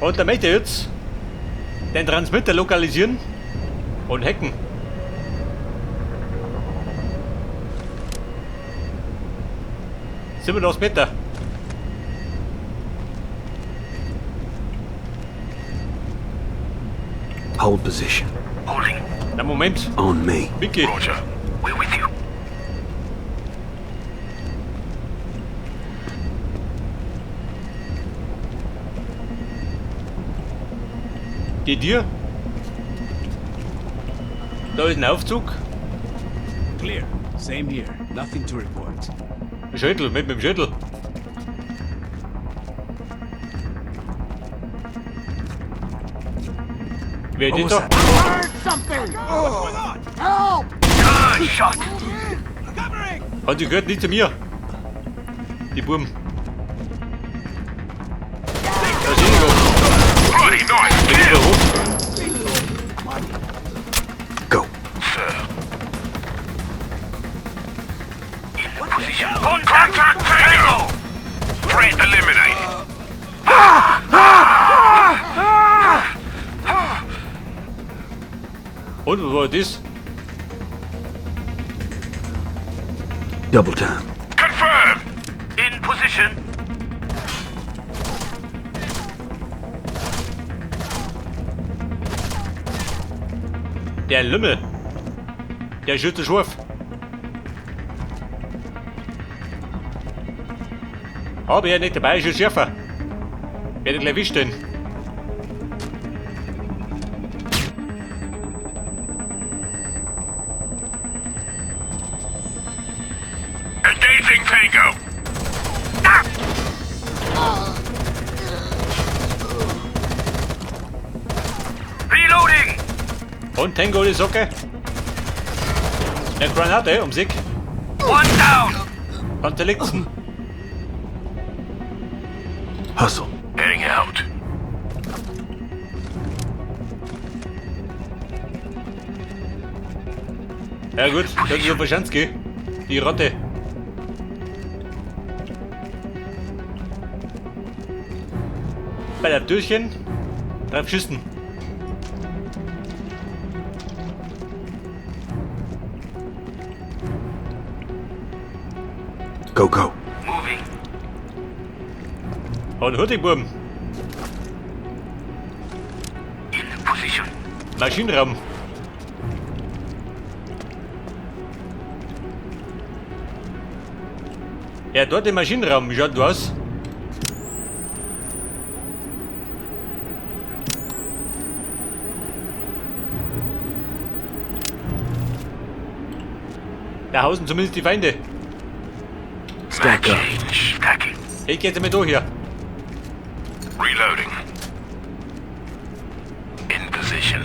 Und da möchte ich jetzt den Transmitter lokalisieren und hacken. Sind wir das Meter? Hold position. Holding. Na Moment, On me. Vicky. Roger. We're with you. Die dir? Da ist ein Aufzug. Clear. Same here. Nothing to report. Ein Schädel, mit dem Schädel. Wer ist What das was da? that? Good shot. Hat sie gehört nicht zu mir. Die Buben. Da ist irgendwo. Bloody nice kill. Hoch. Go. Sir. In position. Contact Tango. Threat eliminated. Und was war das? Double time. Confirmed. In position. Der Lümmel. Der schützt scharf. Hab ich ja nicht dabei, ist schon schärfer. Werde gleich erwischt. Engaging Tango. Reloading. Und Tango die Socke. Eine Granate ums Eck. One down. Kannst du liegen. Hustle. Heading out. Ja gut, das ist auf Waschanski. Die Ratte. Bei der Türchen. Drauf schießen. Go, go. Moving. Und hurtig, Buben. In position. Maschinenraum. Ja, dort im Maschinenraum. Wie schaut du aus? Da hausen zumindest die Feinde. Stack up. Stacking. Ich geh jetzt mal da hier. Reloading. In position.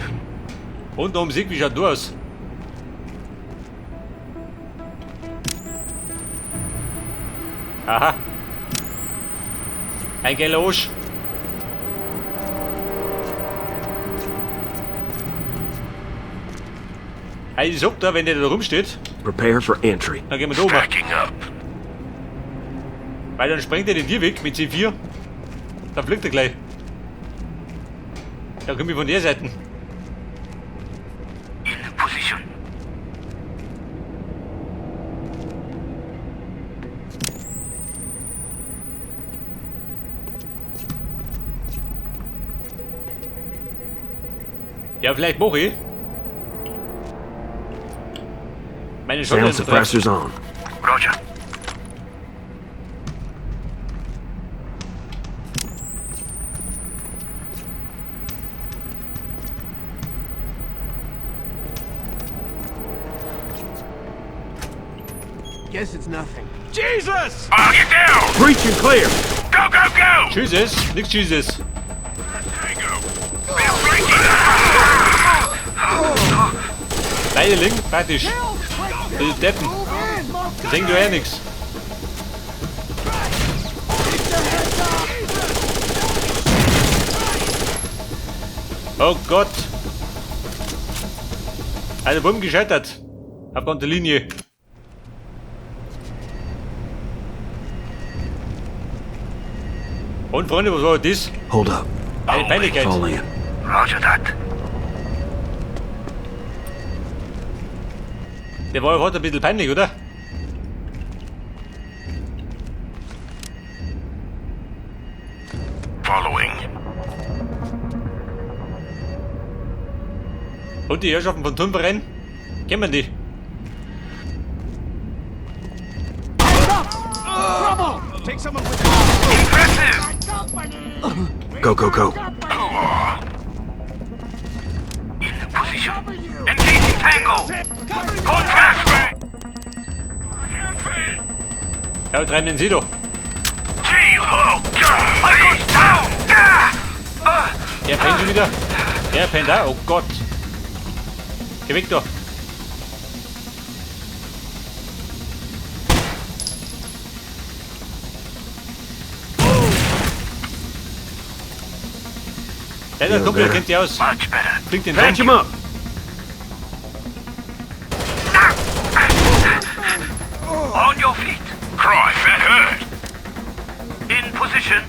Und um Sieg, wie schaut du aus? Aha. Ein geiler Arsch. Hey, ich sag da, wenn der da rumsteht, Prepare for entry. dann gehen wir da oben. Stacking up. Weil dann sprengt er den Tier weg mit C4. Dann fliegt er gleich. Dann komme ich von der Seite. In position. Ja, vielleicht mache ich. Meine Sound Shotgun treffen. suppressors on. Roger. Guess it's nothing. Jesus! I'll get down! Breach and clear. Go, go, go! Jesus, nix Jesus. Tango! They're breaking! Beide liegen, fertig. Die Deppen. Die sehen doch eh nix. Oh Gott. Also Bumm gescheitert. Auf der Linie. Und Freunde, was war das? Hold up. Eine Peinlichkeit. Fall in. Roger that. Der war ja heute ein bisschen peinlich, oder? Following. Und die Herrschaften von Turnverein? Kennen die? Take someone with you. Impressive! Go, go, go. In position. Engaging Tango! Contact! Ja, treiben den Sie doch. G, oh, I got down! Der pennt schon wieder. Der pennt auch. Oh Gott. Geh weg da. Der, der Kumpel kennt die aus. Much better. Fliegt den Patch him up. On your feet. Christ, that hurt. In position.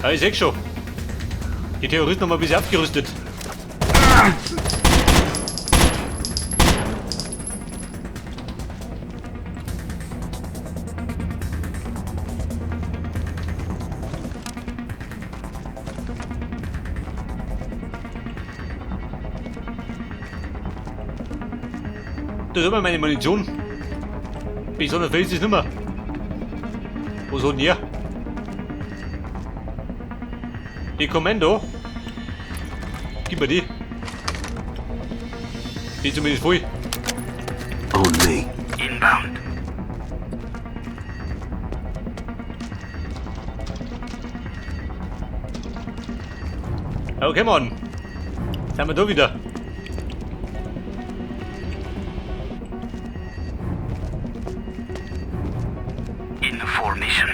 Ja, ich seh schon. Die Terroristen haben ein bisschen abgerüstet. Das ist immer meine Munition. Besonders viel ist es nicht mehr. Wo soll denn hier? Die Kommando. Gib mir die. Die ist zumindest voll. On me. Inbound. Okay, Mann. Sind wir da wieder. In formation.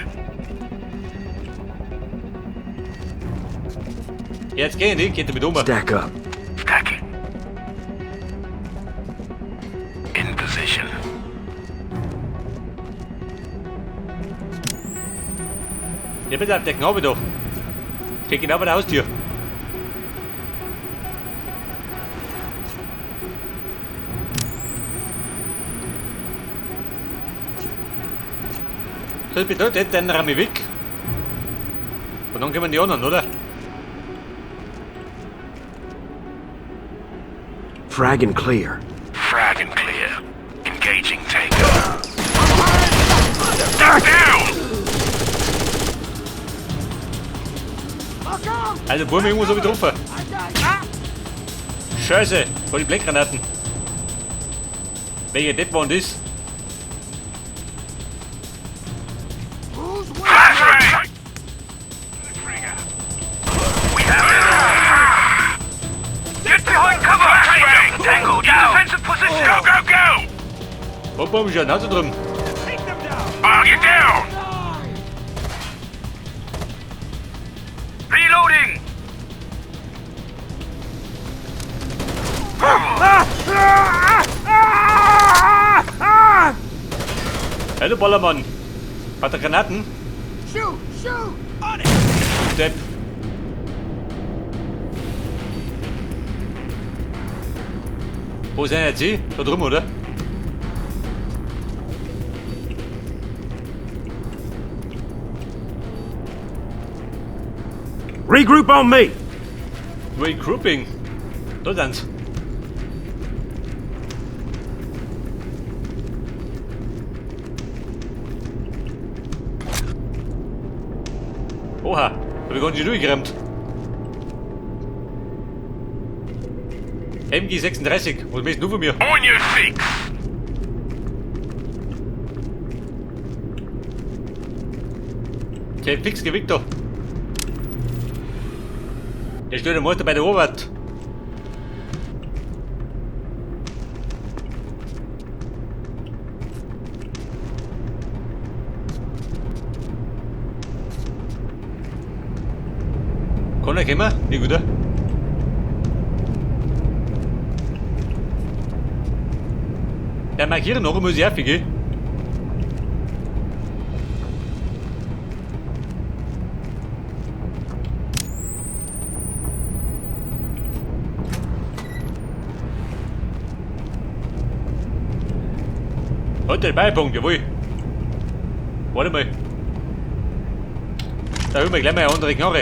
Jetzt gehen die, geht damit um. Stack up. Stacking. In position. Ja, bitte, der Knabe da. Steht genau bei der Haustür. So, das bedeutet, dann ramm ich weg. Und dann kommen die anderen, oder? Frag and clear. Frag and clear. Engaging Tango. Step down! Also, Burm, irgendwo so getroffen. Scheiße, voll die Blendgranaten. Welcher Depp war denn das? Flashbang! We have it! Get behind cover! Flashbang! Tango, down! Defensive position! Go, go, go! Wo warum ist ja Nase drin? Take them down. I'll get down! Reloading! Hallo Ballermann. Hat er Granaten? Shoot! Shoot! On it! Depp. Wo sind jetzt sie? Da drüben, oder? Regroup on me. Regrouping. Da sind's. Oha, hab ich gar nicht durchgerammt. MG 36, was willst du von mir? On your six! Okay, fix, geh weg da. Der steht der Meister bei der Arbeit. Kann er kommen? Nicht, oder? Der markieren noch, muss ich gell? Heute der Beipunkt, jawohl. Warte mal. Da hören wir gleich mal eine andere Knarre.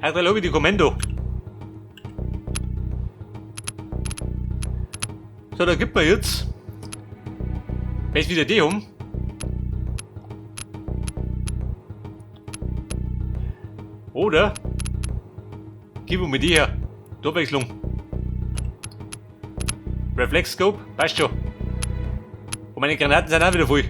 Aktuell habe ich die Kommando. So, da gibt man jetzt. Wer ist wieder die um? Oder? Gib mir die her. Abwechslung. Reflex Scope, passt schon. Und meine Granaten sind auch wieder voll.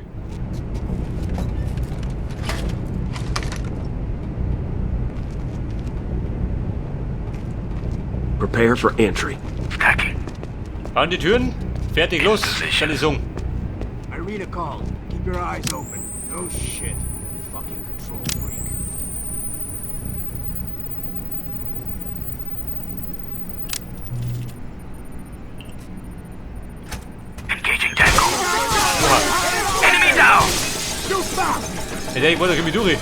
Prepare for entry. Stacking. An die Türen. Fertig, los. Kann ich sagen. Irina called. Keep your eyes open. No shit. Fucking control freak. Engaging Tango. Enemy down. Ja, ich wollte doch irgendwie durch.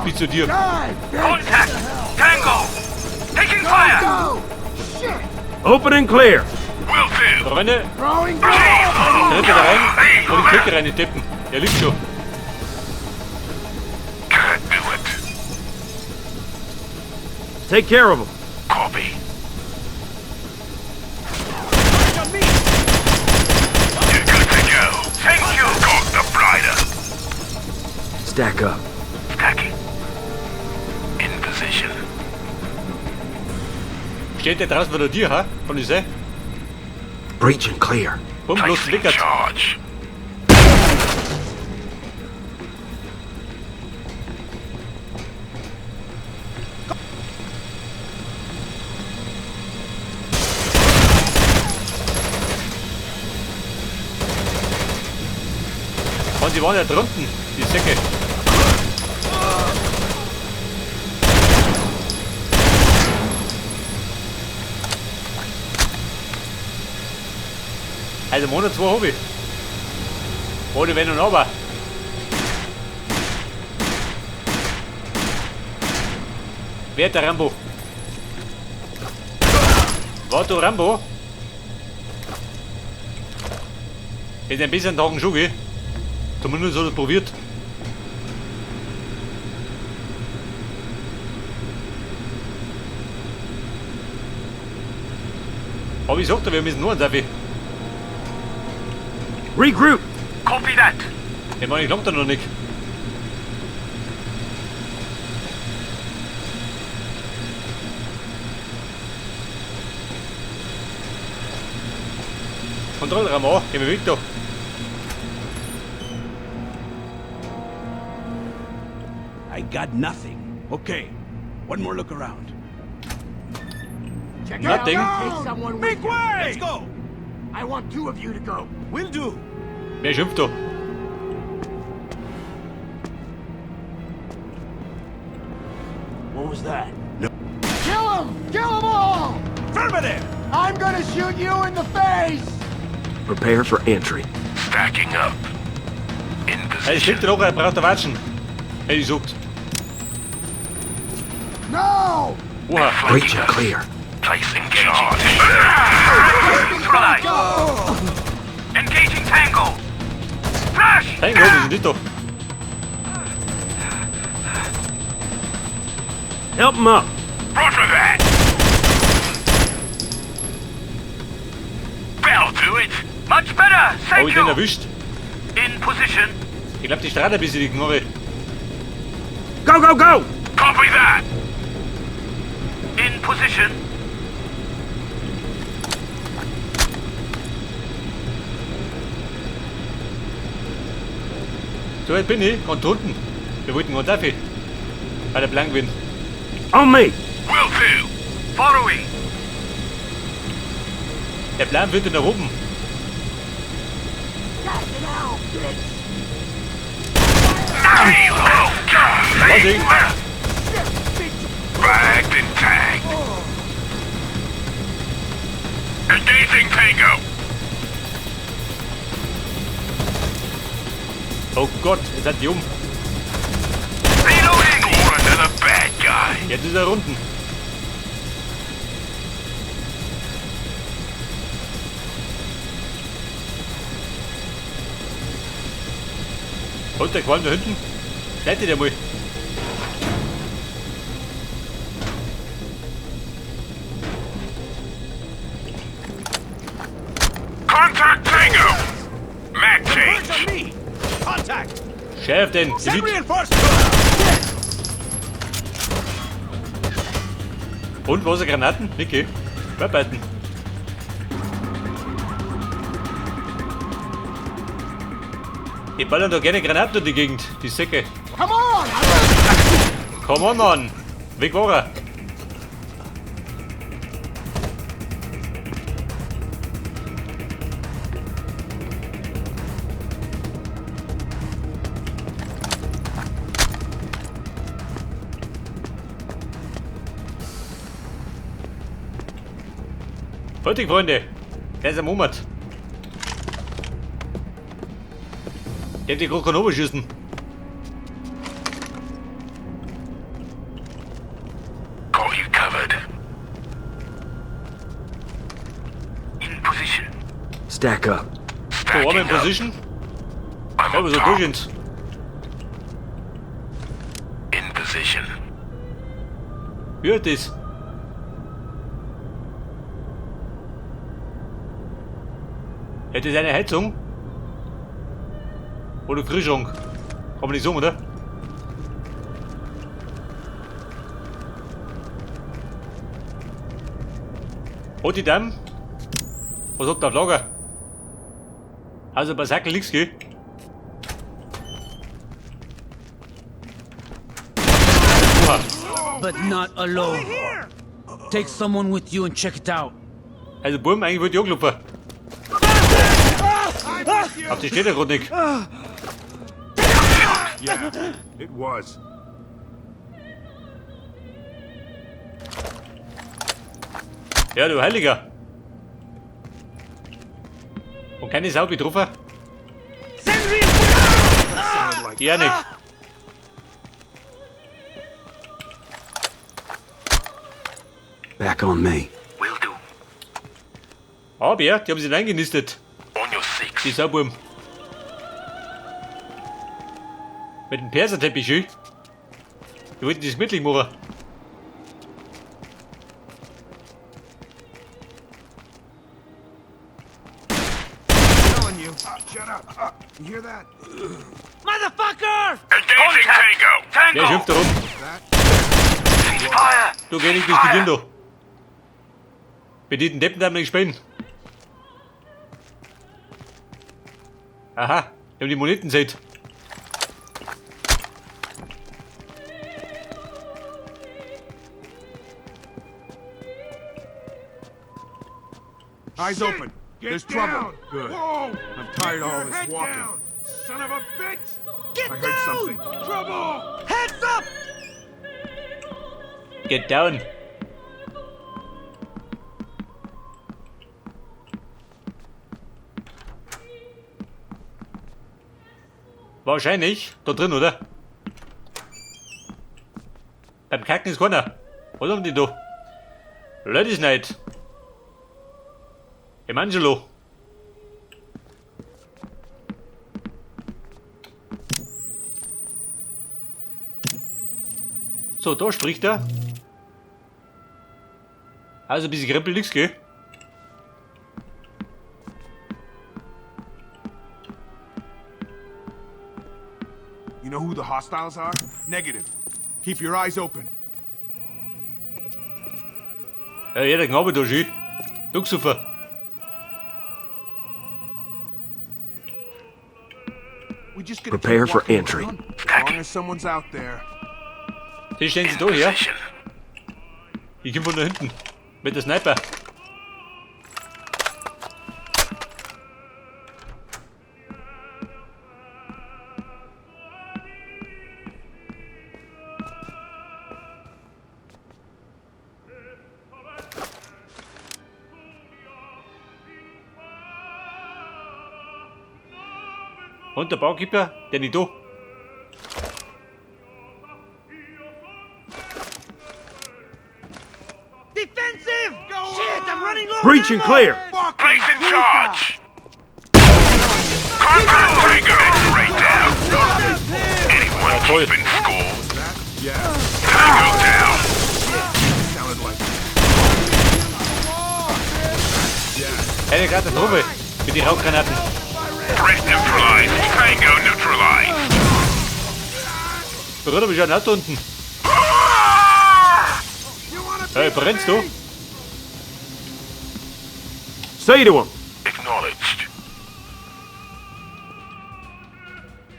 Bis zu dir. Contact. Tango. Taking fire. Open and clear. Will do. Freunde, Tritte da rein und die Klicke rein, die Deppen. Der liegt schon. Can't do it. Take care of them. Copy. You're good to go. Thank you. Got the blighter. Stack up. Stacking. In position. Steht der draußen vor der Tür, ha? Kann ich sein? Breach and clear. Bumm, los, Placing wickert. charge. Und die waren ja drunten, die Säcke. Also Monat 2 habe ich. Ohne Wenn und Aber. Wer ist der Rambo? War du Rambo? Ist ein bisschen Tagen schon, gell? Zumindest hat er probiert. Aber ich sagte, wir müssen nur einen Safi. Regroup. Copy that. Ich meine, ich glaub da noch nicht. Kontrollraum an, gehen wir weg da. I got nothing. Okay, one more look around. Check Nothing. it out. Take someone with you. Let's go. I want two of you to go. Will do. Wer schimpft da? What was that? No. Kill him! Kill them all! Affirmative. I'm gonna shoot you in the face! Prepare for entry. Stacking up. In Hey, position. schlägt doch, er braucht der Watschen. Hätte ich gesagt. No! Oha. Breach and clear. Placing charge. Neutralize. Engaging Tango. Flash. Tango, wir sind nicht da. Help him up. Roger that. That'll do it. Much better. Hab Thank ich den you. erwischt? In position. Ich glaub, die strahlt ein bisschen die Knarre. Go, go, go! Copy that. In position. So weit bin ich, ganz unten. Wir wollten ganz auf. Bei der Plan gewinnt. On me. Will do. Following. Der Plan wird in der oben. Vorsicht! Bagged and tagged. Engaging Tango. Oh Gott, jetzt hat die um. Reloading. Score another bad guy. Jetzt ist er unten. Und der Qualm da hinten? Leite der mal. Contact Tango! Mag Converge change! on me! Contact! Sheriff denn? Send Gebiet. reinforcements! Und was Granaten? Niki. Arbeiten. Die ballern doch gerne Granaten durch die Gegend, die Säcke. Come on! Come on, Mann! Weg war er! Fertig, Freunde! Der ist am Monat. Der hat die Krokonove schießen. Got you covered. In position. Stack up. So, I'm in Stacking up. position. I'm Ja, up aber so top. durchgehend. In position. Wie hat das? Hätte es eine Heizung? Oder Kühlschrank? Kann man nicht sagen, oder? Hat die Dame? Was hat der auf Lager? Also bei Sackel nichts, gell? Oha. But not alone. Take someone with you and check it out. Also Burm, eigentlich wollte ich anklopfen. Auf die steht er gerade nicht. Yeah, it was. Ja, du Heiliger. Und keine Sau getroffen? Ja, nicht. Back on me. Will do. Aber die haben sich eingenistet. On your six. Die Sauburm. Mit dem Perserteppich, schön. Die wollten das gemütlich machen. Telling you. Shut up. You hear that? Motherfucker! Engaging Tango! Wer Tango! schimpft da rum? That Cease fire! Du geh nicht diskutieren da. Mit diesen Deppen darf man nicht spielen. Aha, wir haben die Moneten seht. Eyes open. Get There's down. trouble. Good. Whoa. I'm tired of all Your this head walking. down. Son of a bitch! Get I heard down! something. Trouble! Heads up! Get down. Wahrscheinlich da drin, oder? Beim Kacken ist keiner. Was haben die da? Ladies Night. Emangelo. So, da spricht er. Also ein bisschen Krempel nix, gell? You know who the hostiles are? Negative. Keep your eyes open. Ja, jeder Knabe da schön. Ducksufer. We just gotta Prepare keep for walking entry. with a gun. As long as someone's out there. Die stellen sie In da her. position. Ich komm von da hinten. Mit der Sniper. Und der Baukeeper, der nicht da. Defensive! Shit, I'm running low! Breach and clear. Place in charge! Contact Tango! Right down! Toll. Keeping score. That? Yeah. Tango down. Sounded like. Yeah. Eine Katastrophe mit den Rauchgranaten. Threat neutralized. Tango neutralized. Bruder, wie schaut denn aus da unten? Hey, brennst du? Say to him. Acknowledged.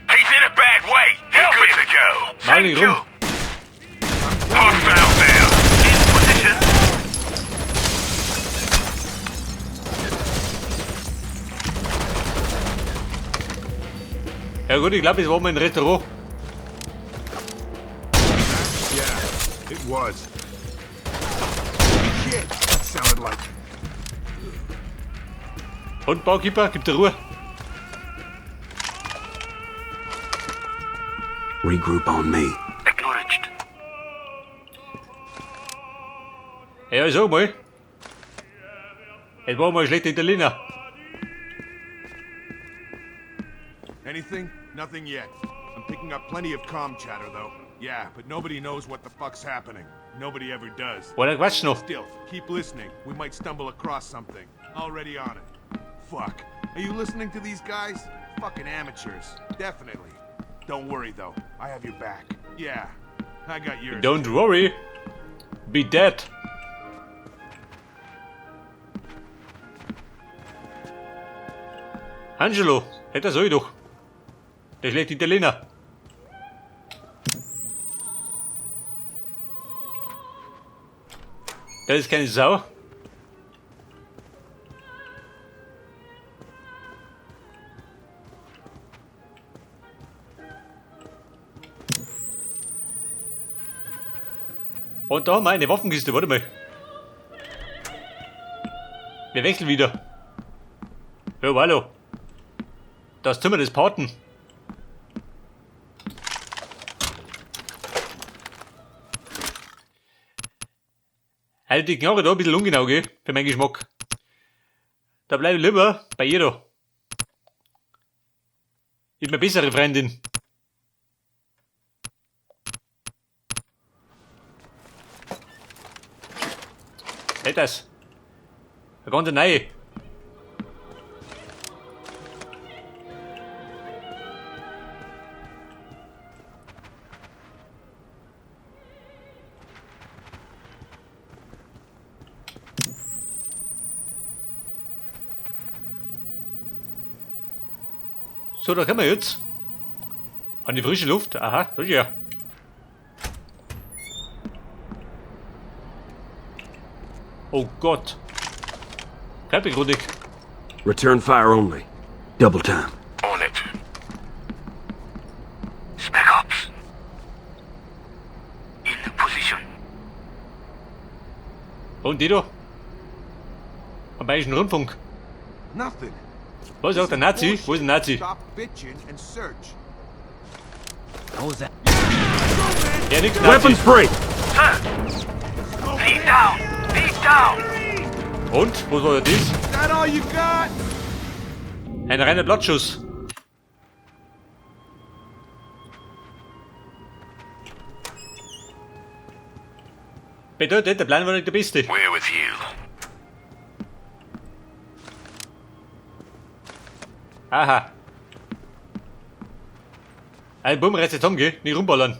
He's in a bad way. Help Good him. To go. Mal nicht Thank rum. you. Hostile down. In position. Ja gut, ich glaube, es war mal ein Restaurant. Yeah. It was. Shit. That sounded like. Und Barkeeper, gib dir Ruhe. Regroup on me. Acknowledged. Ja, ich sag mal. Es war mal ein schlechter Italiener. Anything? Nothing yet. I'm picking up plenty of comm chatter, though. Yeah, but nobody knows what the fuck's happening. Nobody ever does. War der Quatsch noch. Still, keep listening. We might stumble across something. Already on it. Fuck. Are you listening to these guys? Fucking amateurs. Definitely. Don't worry, though. I have your back. Yeah, I got yours. Don't worry. Be dead. Angelo, hätte das ich doch. Der schlechte Italiener. Das ist keine Sau. Und da haben wir eine Waffenkiste, warte mal. Wir wechseln wieder. Ja, hallo. Das Zimmer des Paten. Halt die Knarre da ein bisschen ungenau, gell? Für meinen Geschmack. Da bleib ich lieber bei ihr da. Ist meine bessere Freundin. Hey, das. Eine ganz neue. So, da können wir jetzt. An die frische Luft. Aha, das ist ja. Oh Gott. Bleib ruhig. Return fire only. Double time. On it. Spec Ops. In position. Und die da? Am Bayerischen Rundfunk. Nothing. Was sagt der Nazi? Wo ist der Nazi? Stop bitching and search. How was that? Ja, nix Nazi. Weapons free! Sir! Lead down! Lead down! Und? Was war das? That all you got? Ein reiner Blattschuss. Bedeutet, der Plan war nicht der beste. We're with you. Aha. Ein Bumm reißt jetzt um, gell? Nicht rumballern.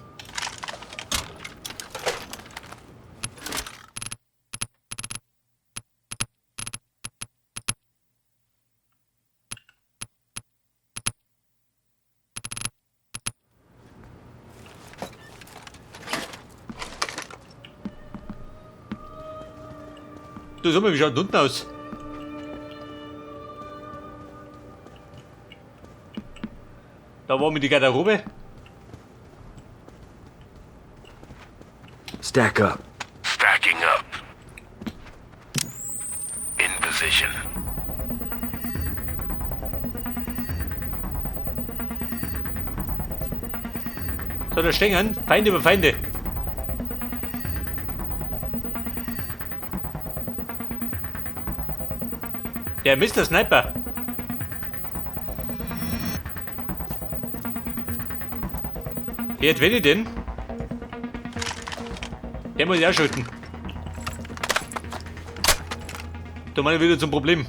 Du, sag mal, wie schaut denn unten aus? Da war mir die Garderobe. Stack up. Stacking up. In position. So, da stehen Feinde über Feinde. Der Mr. Sniper. Wer hat wen denn? Der muss ich auch schalten. Da meine ich wieder zum Problem.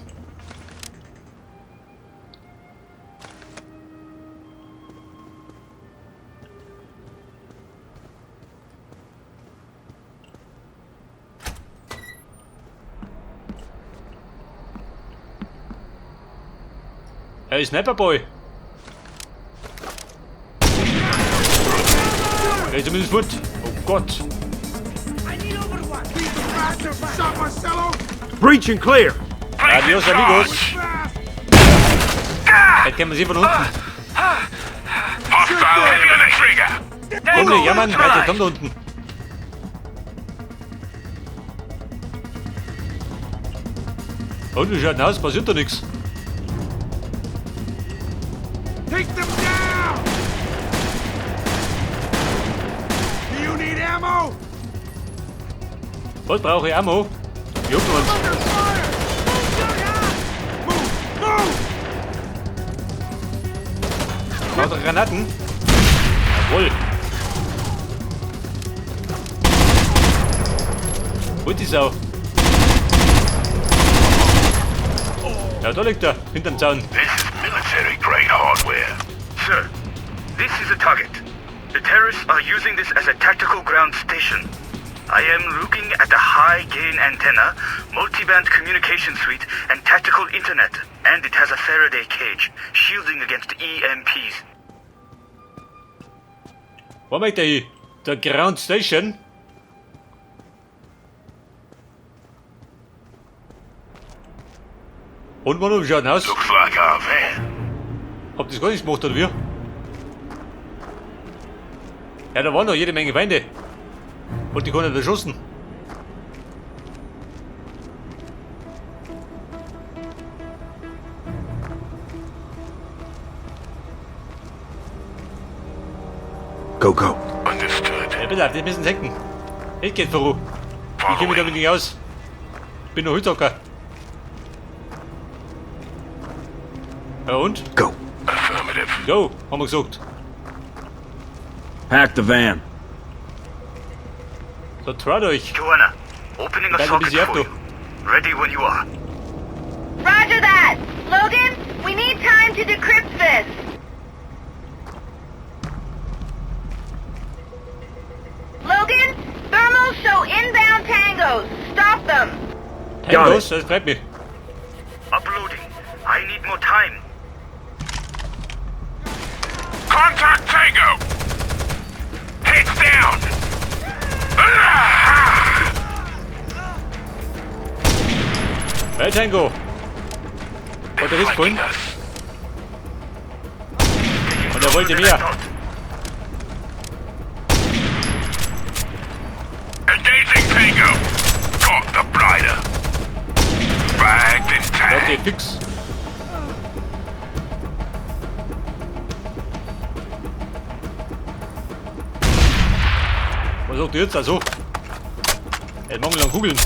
Hey, Sniper Boy. Er ist zumindest fort. Oh Gott. Shot Marcelo! Breach and clear. Adios, amigos. Jetzt kennen wir sie von unten. Hostile heavy on the trigger! Komm, ja Mann, weiter, komm da unten. Und wie schaut denn aus? Passiert da nichts. Take them down! Do you need ammo? Was brauche ich Ammo? Jucken uns. Under fire! Move! Move! Braucht er Granaten? Jawohl. Und die Sau. Ja, da liegt er, hinterm Zaun. This is military grade hardware. Sir, this is a target. The terrorists are using this as a tactical ground station. I am looking at a high-gain antenna, multiband communication suite, and tactical internet. And it has a Faraday cage, shielding against EMPs. Wo möchte er hin? Der Ground Station? Und wann schaut denn aus? Looks like our van. Hab das gar nicht gemacht, oder wie? Ja, da waren noch jede Menge Feinde. Und die konnten erschossen. Go, go. Understood. Ja, bitte, das müssen hacken. Ich geht voran. Ich kenne mich damit nicht aus. Bin nur Hützocker. Ja und? Go. Affirmative. Go, haben wir gesagt. Hack the van. So, traut euch. Joanna, opening a Better socket be for the you. Ready when you are. Roger that! Logan, we need time to decrypt this! Logan, thermals show inbound tangos. Stop them! Tangos, das freut mich. Uploading. I need more time. Contact Tango! Heads down! Hey Tango. Wollt ihr Flanking riskieren? us. Und er wollte mehr. Engaging Tango! Got the blighter! Bagged and tagged! Okay, fix. Was sagt ihr jetzt also? Er Mangel an Kugeln.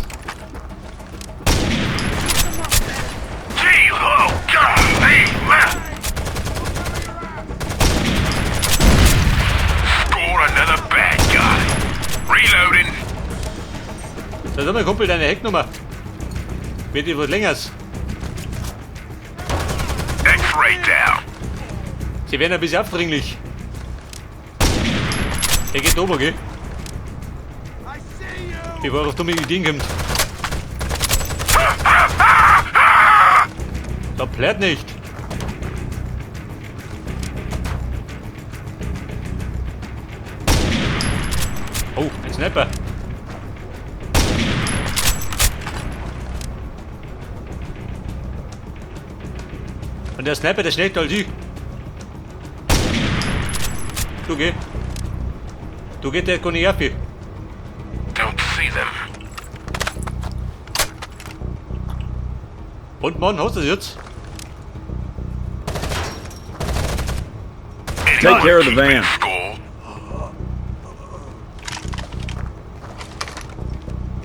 Gee, oh, golly, man. Score another bad guy. Reloading. Da ist mein Kumpel, deine Hecknummer. Wird dir was längeres. X-ray down. Sie werden ein bisschen aufdringlich. Der geht oben, gell? I see you! Bevor er auf dumme Ideen kommt. Da plärt nicht. Oh, ein Sniper. Und der Sniper, der schlägt als ich. Du geh. Du geht der gar nicht auf. Don't see them. Und Mann, hast du das jetzt? Take care of the Keeping van. Score.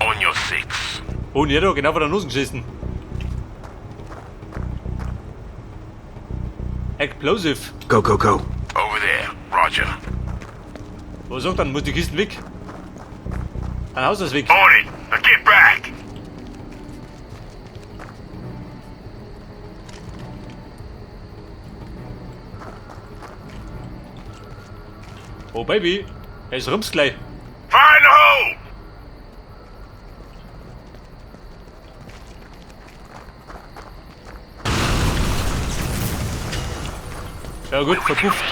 On your six. Oh, und er hat genau vor der Nase geschissen. Explosive. Go, go, go. Over there. Roger. Was sagt dann, muss die Kisten weg. Dann haust das weg. On it. Now get back. Oh Baby, es rumst gleich. Fire in the hole. Ja gut, verpufft.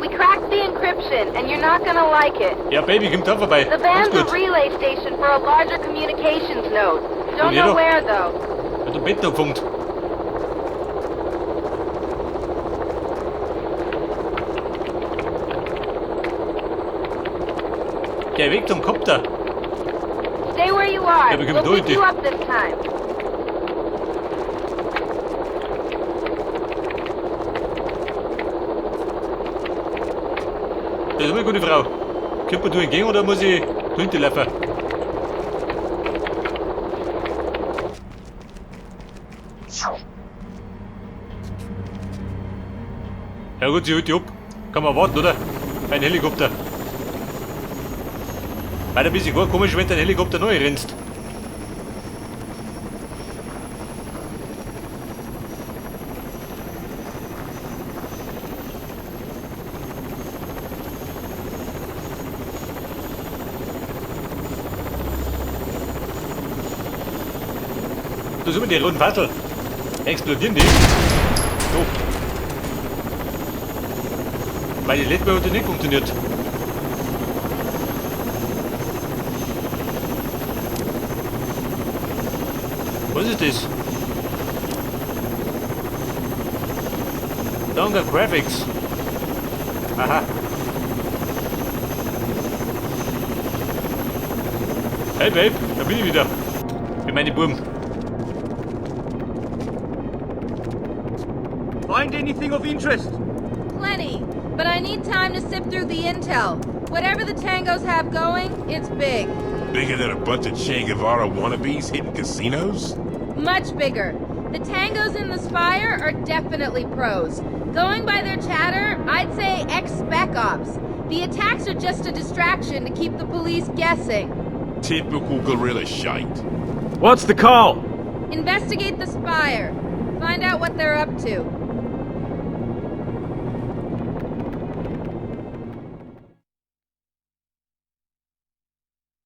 We cracked the encryption, and you're not gonna like it. Ja, Baby, kommt da vorbei. The Ganz van's a gut. relay station for a larger communications node. Don't Und ihr know doch. where, though. Hat ein Bett noch gefunkt. Geh weg zum Kopter. Stay where you are. Ja, wir können We'll pick durch. you up this time. Das ist immer eine gute Frau. Kommt man du entgegen oder muss ich hinterlaufen? Ja gut, sie holt die ab. Kann man warten, oder? Ein Helikopter. Weil ein bisschen komisch, wenn dein Helikopter neu rennst. Da sind immer die roten Wattel. Explodieren die? So. Weil die letzte Mal hat nicht funktioniert. Was ist das? Danke Graphics. Aha. Hey Babe, da bin ich wieder. Mit meinen Buben. Find anything of interest? Plenty, but I need time to sift through the intel. Whatever the Tangos have going, it's big. Bigger than a bunch of Che Guevara wannabes hitting casinos? Much bigger. The Tangos in the Spire are definitely pros. Going by their chatter, I'd say ex-spec ops. The attacks are just a distraction to keep the police guessing. Typical guerrilla shite. What's the call? Investigate the Spire. Find out what they're up to.